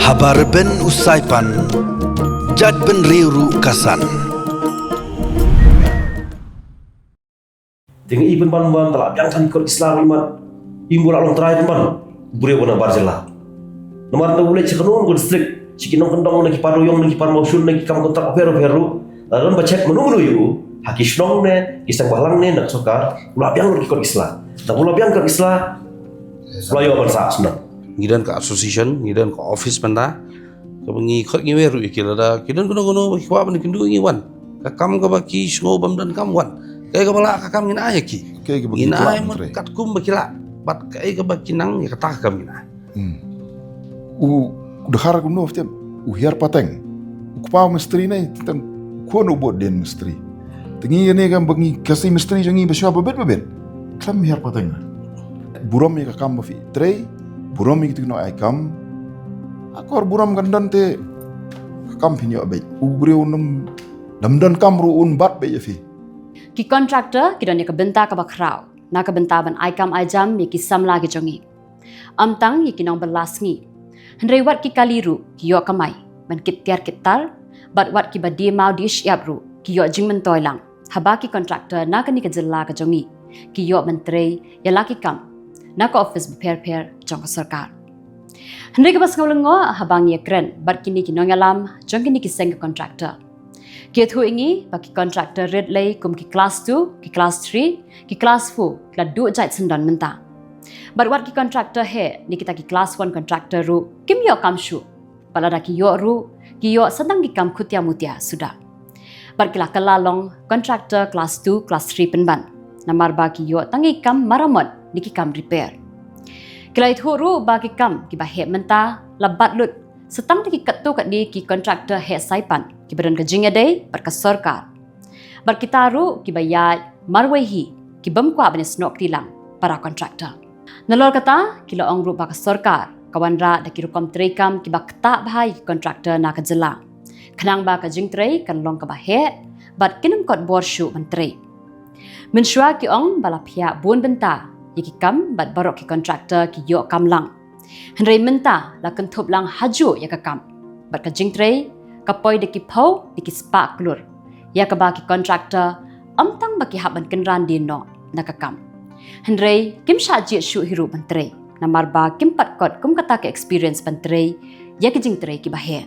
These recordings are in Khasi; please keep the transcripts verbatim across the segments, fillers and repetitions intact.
Haba rben u Saipan, jait bynriew ruh ka san. Te nga i pynban ban, te la biang than ki kot ki sla, i mat, i mut la long trai pynban u briew na bar jylla. Namar te u leit sha kano kano ka district, sha ki nongkyndong ne ki para ruyong ne ki para mawshun ne ki kam kontrak bapher bapher ruh, la don ba check mano mano ïa u, ha ki shnong ne ki seng bhalang ne na ka sorkar, u la biang lut ki kot ki sla. Te u la biang kot ki sla, u la ïoh ban sah shnong. Ngi don ka association, ngi don ka office mynta, kaba ngi khot ngi wer ruh ïa ki, lada ki don kano kano ba ki kwah ban kynduh, ngi wan. Ka kam kaba ki sngew bym don kam, wan. Kaei kaba lah ka kam ngin ai ïa ki. Kaei kaba ki, ngin ai mut katkum ba ki lah. Bad kaei kaba ki nang, ïa kata ka kam ngin ai. Hmm. U, u dkhar kumno, u hiar pateng. U kpa u mistri ne, tang u khun u bud dien mistri. Te ngi ne kam ba ngi, ka shi mistri jong ngi ba shuwa ba bit ba bit. Khlem hiar pateng. Burom ïa ka kam ba phi trei, burom ïa ki nong ai kam. Akor burom kan don te ka kam phin ïoh beit. U briew nym, dam don kam ruh un bat beit ïa phi. Ki contractor ki don ïa ka bynta kaba khraw na ka bynta ban ai kam ai jam ïa ki samla ki jong ngi. Ym tang ïa ki nongbylla sngi, hynrei wat ki kali ruh ki ïoh kamai ban kit tiar kit tar, bad wat kiba die maw die shyiap ruh ki ïoh jingmyntoi lang. Haba ki contractor na kane ka jylla ka jong ngi ki ïoh ban trei ïa la ki kam na ka office bapher bapher jong ka sorkar. Hynrei kaba sngew lyngngoh haba ngi ïakren bad kine ki nongïalam jong kine ki seng ka contractor, ki ïathuh ïa ngi ba ki contractor rit lei kum ki class two, ki class three, ki class four, ki la duh jait syndon mynta. Bad wat ki contractor heh ne kita ki class one contractor ruh kim ïoh kam shuh. Bad lada ki ïoh ruh, ki ïoh sa tang ki kam khutia mutia suda. Bad ki la kylla long contractor class two, class three pynban. Namar ba ki ïoh tang ki kam maramot ne ki kam repair. Ki la ïathuh ruh ba ki kam kiba heh mynta la bat lut sa tang da ki katto katne ki contractor heh Saipan kiba don ka jingïadei bad ka sorkar. Bad kita ruh kiba ïaid marwei hi, ki bym kwah ban ïasnoh kti lang para contractor. Nalor kata, ki la ong ruh ba ka sorkar ka wanrah da ki rukom treikam kiba ktah bha ïa ki contractor na ka jylla, khnang ba ka jingtrei kan long kaba heh bad kin ym kot bor shuh ban trei. Mynshuwa ki ong ba la phiah bun bynta ïa ki kam bad baroh ki contractor ki ïoh kam lang. Hynrei mynta la kynthup lang hajuh ïa ka kam. Bad ka jingtrei ka poi da ki phew ne ki spah klur, ïa kaba ki contractor ym tang ba ki hap ban kynran dien noh na ka kam, hynrei kim shah jied shuh hi ruh ban trei, namar ba kim pat kot kum kata ka experience ban trei ïa ki jingtrei kiba heh.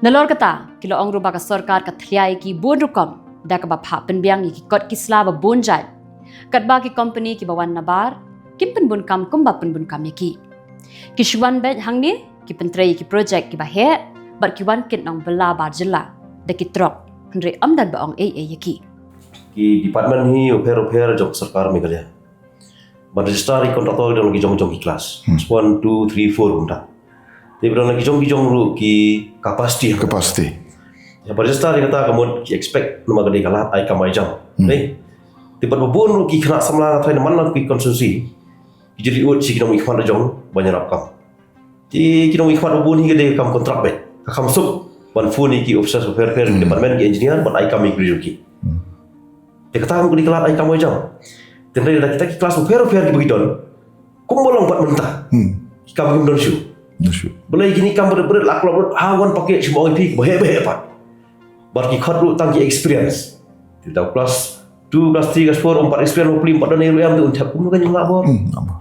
Nalor kata, ki la ong ruh ba ka sorkar ka thlia ïa ki bun rukom da kaba phah pynbiang ïa ki kot ki sla ba bun jait. Katba ki company kiba wan nabar kim pynbun kam kumba pynbun kam ïa ki. Ki shu wan beit hangne, ki pyntrei ïa ki project kiba heh bad ki wan kit nongbylla bar jylla da ki trok, hynrei ym don ba ong ei ei ïa ki. Ki department hi bapher bapher jong sorkar Meghalaya ban register ïa ki contractor ki don ki jong jong ki class one, two, three, four kumta. Te ba don ki jong ki jong ruh ki capacity. Capacity. Ïa ba register ïa kata ka mut ki expect namar ka dei ka lad ai kam ai jam. Hmm. Te bad ba bun ruh ki khynnah samla nga tharai na man la ki constituency ki jylliew sha ki nongmihkhmat la jong ban ïarap kam. Te ki nongmihkhmat ba bun hi ka dei ka kam contract beit. Ka kham suk ban phone ïa ki officers bapher bapher, ki department, ki engineer ban ai kam ïa ki briew ki. Hmm. Te kata ka mut ka dei ka lad ai kam ai jam. Te hynrei lada kita ki class bapher bapher kiba ki don, kumba long pat mynta. Hmm. Ki kam kim don shuh. Don shuh. Balei kine ki kam bret bret, lak lak bret, ha wan pakai shu ba ong ïa phi ba heh ba heh pat. Bad ki khot ruh tang ki experience. Te da u class two, class three, class four um pat experience, um pat don ei ruh em, te un thep kumno kan ïa lah bor. Hmm, lah bor.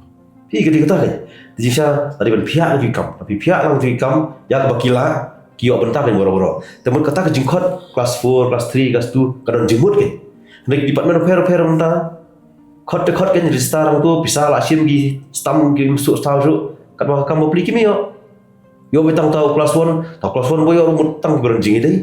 Phi ka dei kata kan. Te jingshisha lada ban phiah lang ki kam, lada phi phiah lang ki kam ïa kaba ki lah, ki ïoh bynta kan baroh baroh. Te mut kata ka jingkhot class four, class three, class two ka don jingmut kan. Hynrei ki department bapher bapher mynta khot te khot kan, register hangto, pisa la shim, ki stamp kim suk stamp suk, katba ka kam bapli kim ïoh. Ïoh beit tang uta u class one, uta u class one ba ïoh ruh mut tang kiba don jingïadei.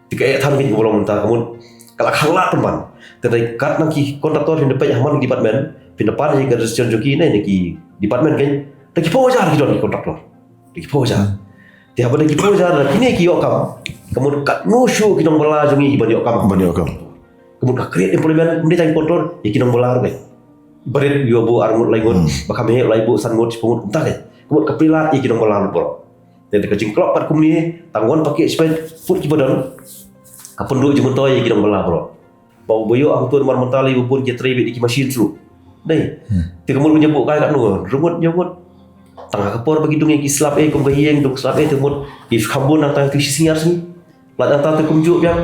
Te ka eh than kein kaba long mynta ka mut ka la khang lad pynban. Te hynrei katba ki contractor phin da peit ha man ki department, phin da pan ïa ka registration jong ki ne, ne ki department kein, da ki phew hajar ki don ki contractor. Da ki phew hajar. Te haba da ki phew hajar da kine ki ïoh kam, ka mut katno shuh ki nongbylla jong ngi kiban ïoh kam. Ban ïoh kam. Ka mut ka create employment, ym dei tang ki contractor, ïa ki nongbylla ruh kein. Ba rit ïoh buh ar ngut lai ngut, hmm, ba kham heh lai buh san ngut shiphew ngut kumta kein. Ka mut ka pynlait ïa ki nongbylla ruh baroh. Te ka jingklop pat kumne, tang wan pakai shiphew ngut kiba don, ka pynduh jingmyntoi ïa ki nongbylla baroh. Ba u ba ïoh hangto namar mynta lei ba bun ki trei beit da ki machine ruh. Dei. Te ka mut u ïa buh kai katno, rngut ïa ngut. Tang ha ka por ba ki dung ïa ki slab eh, kum ka ïing dung slab eh, te mut ki kham bun nangta tu shi sniar sngi. Lait nangta te kumjuh biang.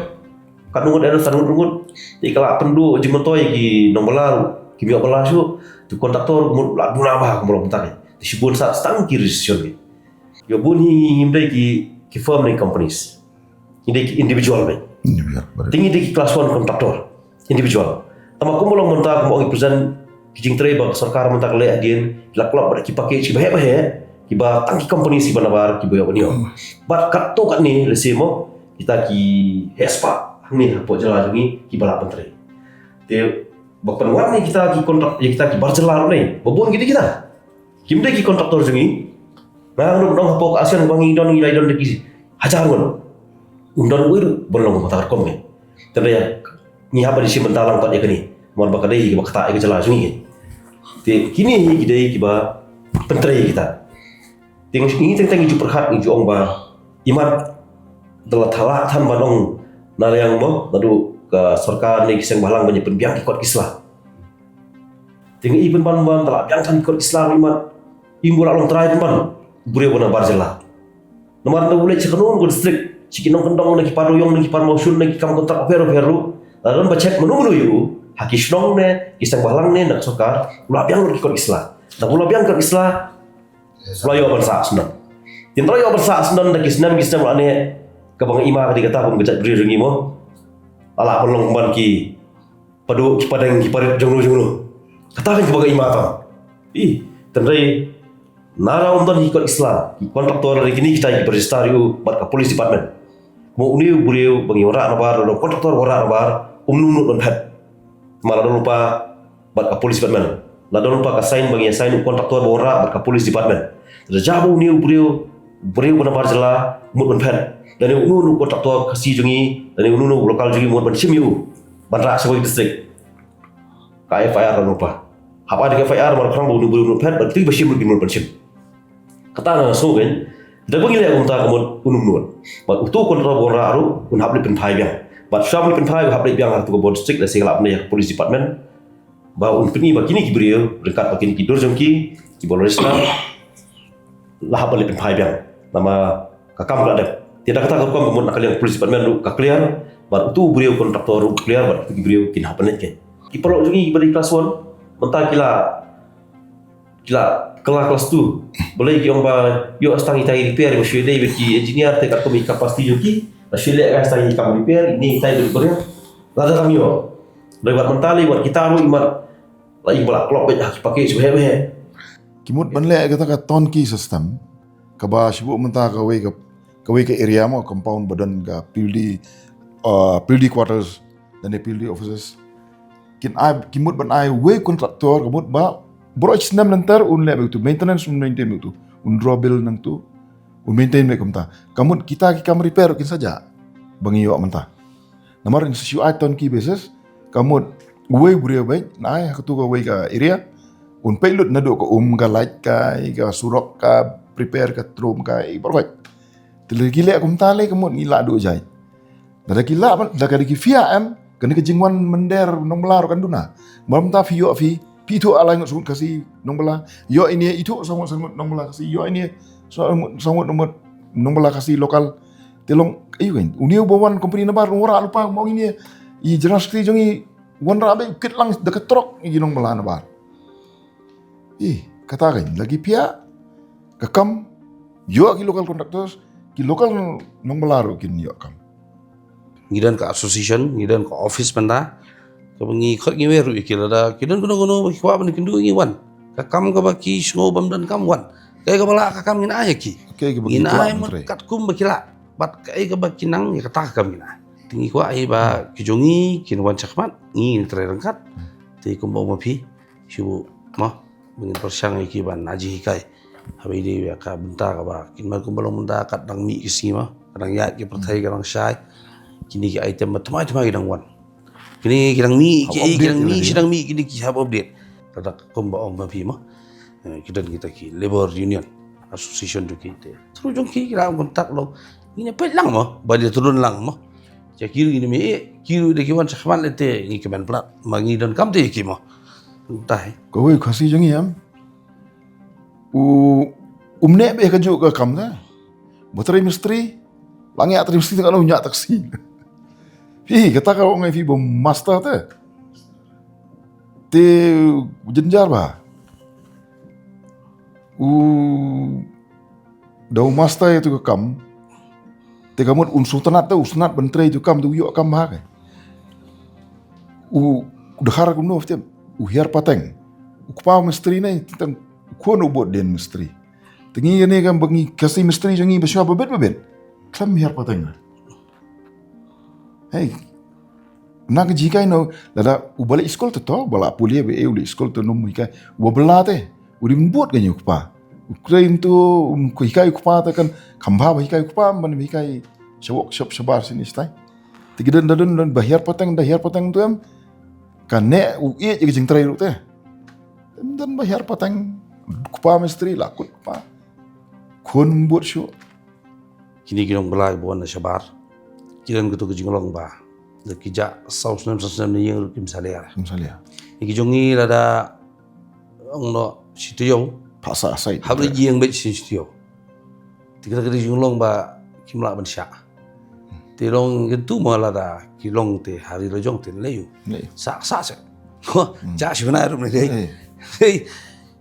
Katno ngut, eh, san ngut, rngut. Te ka la pynduh jingmyntoi ïa ki nongbylla ruh, kim ïoh bylla shuh. Te kontraktor mut la duna ba kumba long mynta ne. Te shibun sa tang ki registration ne. Ïa bun hi ngim dei ki, ki firm ne companies. Ngi dei ki individual beit. Individual, baroh. Te ngi dei ki class one contractor. Individual. Tangba kumba long mynta kumba ong i present, ki jingtrei ba ka sorkar mynta ka leh hadien, la klop bad ki package kiba heh ba heh, kiba tang ki companies kiba nabar kiba ïoh ban ïoh. Bad katto katne lehse mo, kita ki heh spah hangne hapoh jylla jong ngi kiba lah ban trei. Te ba pynwad ne kita ki kontrak, ïa kita ki bar jylla ruh ne, ba bun ki dei kita. Kim dei ki kontraktor jong ngi. Nga ngam don hapoh ka ASEAN ba ngi don, ngi la don da ki hajar ngut. Um don uwei ruh ban long kata ka rukom ngi. Tang ïa ngi hap ban ïashim bynta lang pat ïa kane. Namar ba ka dei kaba ktah ïa ka jylla jong ngi. Te kine hi ki dei kiba pyntrei ïa kita. Te ngi teng teng ngi ju pyrkhat, ngi ju ong ba imat da la thala than ban ong na liang mo, naduh ka sorkar ne ki seng bhalang ban ïa pynbiang ki kot ki sla. Te ngi i pynban ban da la biang than ki kot ki sla ruh imat, im ba la long trai pynban u briew ba nabar jylla. Namar da u leit sha kano kano ka district, sha ki nongkyndong ne ki paralok ne ki paralok shun ne ki kam kontrak bapher bapher ruh, la don ba check mano mano ïa u, ha ki shnong ne ki seng bhalang ne na ka sorkar, u la biang lut ki kot ki sla. Da u la biang kot ki sla, u la ïoh ban sah snem. Te ynda u la ïoh ban sah snem da ki snem ki snem la ne, kaba nga i ma ka dei kata kum ka jaitbynriew jong ngi mo. La lah ban long ban ki paduh, ki padeng, ki parit jong no jong no. Kata kan kaba nga i ma tang. Ih, tang dei nara um don hi kot ki sla, ki kontraktor, dei kine kita kiba register ïa u bad ka police department. Mo une u briew ba ngi wanrah nabar, u kontraktor wanrah nabar, um nud ban phet. Namar la don lypa bad ka police department. La don lypa ka sign ba ngi sign u kontraktor ba wanrah bad ka police department. Te da jia ba une u briew, briew ba nabar jylla, mut ban phet. Lane uno uno u kontraktor Khasi jong ngi, lane uno uno u local jong ngi, mut ban shim ïa u ban rah sha kawei ka district. Ka FIR la lypa. Hap ai da ka FIR namar khnang ba une u briew mut phet, bad kito kiba shim ruh kin mut ban shim. Kata nga sngew kein, da ba ngi leh kumta ka mut un ym nud. Bad uto u kontraktor ba wanrah ruh un hap leit pynphai biang. Bad shuwa ban leit pynphai, hap leit biang ha kato ka bor district, lehse ka lah ban leit ha ka police department. Ba un pyni ba kine ki briew ryngkat ba kine ki dur jong ki, kiba la register, la hap ban leit pynphai biang. Namar ka kam ka la dep. Te da kata ka rukom ka mut na ka liang police department ruh ka clear, bad uto u briew kontraktor ruh clear, bad uto ki briew kin hap ban leit kein. Ki paralok jong ngi kiba dei class one, mynta ki la ki la kylla class two. Balei ki ong ba ïoh tang itai repair, ba shu dei ba ki engineer te katkum i capacity jong ki, la shu leh ka tang i kam repair, ine itai ba dei. Lada tang ïoh. Dei wat mynta lei wat kita ruh imat la i ba la klop beit ha ki package ba heh ba heh. Ki mut ban leh kata ka turnkey system, kaba shu buh mynta kawei ka, kawei ka area mo, compound ba don ka PWD, uh, PWD quarters, lane PWD offices. Kin ai, ki mut ban ai uwei u kontraktor, ka mut ba baroh shi snem lynter un leh beit uto, maintenance un maintain beit uto, un draw bill nangto, un maintain beit kumta. Ka mut kita ki kam repair kin sa jah ba ngi ïoh mynta. Namar in sa shu ai turnkey basis, ka mut uwei u briew beit un ai ha kato kawei ka area, un peit lut naduh ka um, ka light kai, ka surok, ka repair, ka trum kai, baroh. Te lada ki leh kumta lei ka mut ngi lah duh jait. Lada ki lah ban, lada ki fiah em, kane ka jingwan mynder nongbylla ruh kan duna. Namar mynta phi ïoh phi, phi ithuh ar lai ngut saw ngut Khasi nongbylla. Ïoh ine ithuh saw ngut saw ngut nongbylla Khasi. Ïoh ine saw ngut saw ngut nongbylla Khasi local. Te long, aïu kan. Une uba wan company nabar, u wanrah lypa, mo ine i General Secretary jong ngi wanrah beit, kit lang da ka trok ïa ki nongbylla nabar. Ih, kata kan, lada ki fiah ka kam, ïoh ki local contractors, ki local nongbylla ruh kin ïoh kam. Ngi don ka association, ngi don ka office mynta. Kaba ngi khot ngi wer ruh ïa ki lada ki don kano kano ba ki kwah ban ïakynduh, ngi wan. Ka kam kaba ki sngew bym don kam, wan. Kaei kaba lah ka kam ngin ai ïa ki. Kaei kaba ki kwah ban trei. Ngin ai mut katkum ba ki lah. Bad kaei kaba ki nang, ïa kata ka kam ngin ai. Te ngi kwah ïa ba ki jong ngi kin wan shakhmat, ngi ngin trei ryngkat. Te kumba ong ma phi, shu buh mo, ba ngin pyrshang ïa ki ban ai jinghikai. Haba ïadei bad ka bynta kaba kin, ma kumba long mynta ka dang mih ki sngi mo, ka dang ïaid ki pyrthei, ka dang shai. Kine ki item ba thymmai thymmai ki dang wan. Kine ki dang mih, ki, ki dang mih, shi dang mih, kine ki hap update. Lada kumba ong ma phi mo. Eh, ki don kita ki Labour Union Association jong ki te. Through jong ki, ki la contact lang. Ngin ïa peit lang mo, ba dei through lang mo. Ïa ki ruh ngin ïa mih, ki ruh da ki wan shakhmat lei te ngi kmen palat. Ma ngi donkam te ïa ki mo. Dei. Kawei u Khasi jong ngi em. U, um neh beit ha kajuh ka kam te. Ba trei mistri, la ngiah trei mistri te ka u ñiah taxi. Phi, kata ka ong ïa phi ba master te. Te, u jynjar bha. U, da u master ïa tu ka kam. Te ka mut un sngewtynnat te, u sngewtynnat ban trei tu ka kam, te u ïoh kam bha ke. U, u dkhar kumno te, u hiar pateng. U kpa mistri ne, tang u khun u bud dien mistri. Te ngi ne kam ba ngi Khasi mistri jong ngi ba shuwa ba bit ba bit. Khlem hiar pateng. Hei. Na ka jinghikai no, lada u ba leit skul te to, ba la pule ba e u leit skul te nym hikai. U ba la te, u dei ban bud ka ñiu kpa. U trei ntu, um hikai u kpa te kan, kham bha ba hikai u kpa, ban hikai sha workshop shabar sini stai. Te ki don da don don ba hiar pateng, da hiar pateng tu em. Ka neh u ïeit ka jingtrei ruh te. Em don ba hiar pateng, kpa mistri la kut kpa. Khun bud shuh. Kine ki nongbylla ba wan na shabar. Ki don kito ki jinglong ba. Da ki jah saw snem, saw snem ne ïing ruh kim salia. Kim salia. Ki jong ngi lada ong noh shi taïew. Phah sah sait. Hap leit ïing beit shi taïew. Te kita ki jinglong ba kim lah ban shah. Te long kyntu ma lada ki long te ha ri la jong te lei ïu. Lei. Sah, sah seh. Wah, jah shi bnai ruh ne dei. Lei. Hei.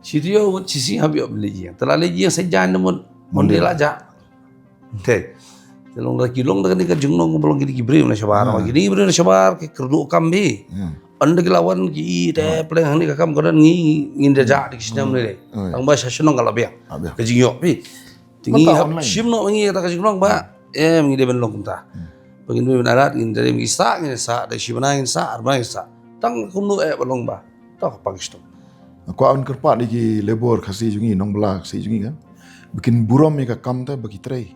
Shi taïew wat shi sngi hap ïoh ban leit ïing. Te la leit ïing sa jan ne mut. Mut ne la jah. Te. Te long da ki long da kane ka jinglong ba long kine ki briew na shabar. Hmm. Kine ki briew na shabar ki kyrduh kam phi. Hmm. Ynda ki la wan ki i te pleng hangne ka kam ka don ngi ngin da jah da ki snem ne dei. Hmm. Tang ba sha shnong ka la biang. La biang. Ka jingïoh phi. Te ngi hap shim noh ngi kata ka jinglong ba. Em ngi dei ban long kumta. Hmm. Ba ngin dei ban arat ngin dei ban sah ngin sah da shi bnai ngin sah ar bnai ngin sah. Tang kumno eh ba long ba. To ka pang shnong. Nga kwah ban kyrpad ïa ki labour Khasi jong ngi nongbylla Khasi jong ngi kan. Ba kin burom ïa ka kam te ba ki trei.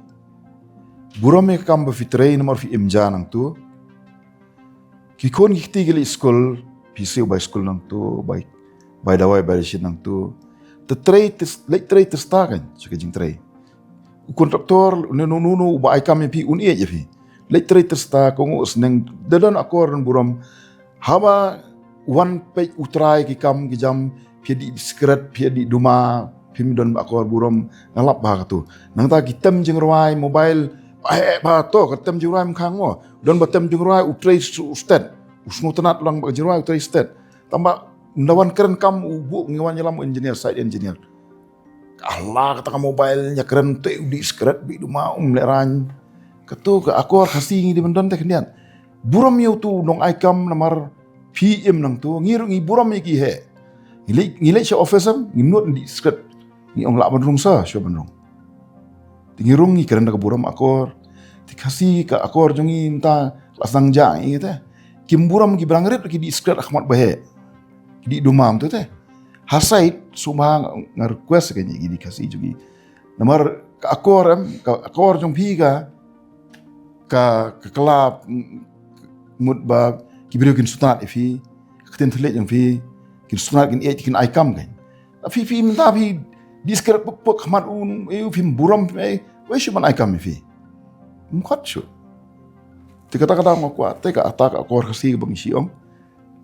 Burom ïa ka kam ba phi trei namar phi im ja nangtu. Ki khun ki kti ki leit skul, phi siew bai skul nangtu, bai, bai dawai bai dashin nangtu. Te trei, te, leit trei te sta kan, sha ka jingtrei. U kontraktor, ne no no no, uba ai kam ïa phi, un ïeit ïa phi. Leit trei te sta, ko ngu sneng, da don akor don burom. Haba wan peit u trai ki kam ki jam, phi dih sikret, phi dih duma, phim don ba akor burom, nga lap ba katu. Nangta ki tem jingrwai mobile, ba heh ba to, ka tem jingrwai mkhang mo. Don ba tem jingrwai u trei stet, u sngewtynnat lang ba jingrwai u trei stet. Tang ba ynda wan kren kam u buh ngi wan ïalam u engineer, site engineer. Ala kata ka mobile ñia kren te u dih sikret bih duma um lehraiñ. Katu ka akor Khasi ngi dei ban don te khyndiat. Burom ïa utu u nong ai kam namar phi im nangtu ngi ruh ngi burom ïa ki he. Ngi leit, ngi leit sha office em ngi nud dih sikret. Ngi ong lah ban rung sa sha ban rung. Te ngi rung ngi kren da ka burom akor. Te Khasi ka akor jong ngi mynta la sdang jah ngi te. Kim burom ki ba dang rit ki dih sikret ha khmat ba heh. Ki dih duma mynta te. Ha side sumha nga, nga request ka ngi ki dih Khasi jong ngi. Namar ka akor em, ka akor jong phi ka, ka, ka kylla, mm, mut ba ki briew kin sngewtynnat ïa phi, ka ktien thylliej jong phi, kin sngewtynnat kin ïeit kin ai kam kan. Phi, phi mynta phi dih sikret puk puk ha khmat un, eh, phim burom, eh, wei shu ban ai kam ïa phi. Mkhot shu. Te kata kata nga kwah, te kata ka akor Khasi ba ngi shu ong.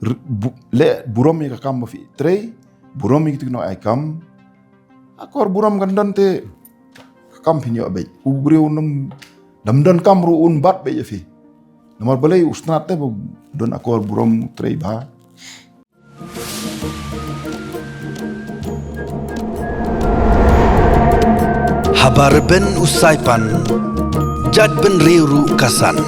R-, bu-, leh burom ïa ka kam ba phi trei, burom ïa kitu ki nong ai kam. Akor burom kan don te ka kam phin ïoh beit. U briew num dam don kam ruh un bat beit ïa phi. Namar balei u sngewtynnat te ba don akor burom trei bha. Haba rben u Saipan, jait bynriew ruh ka san.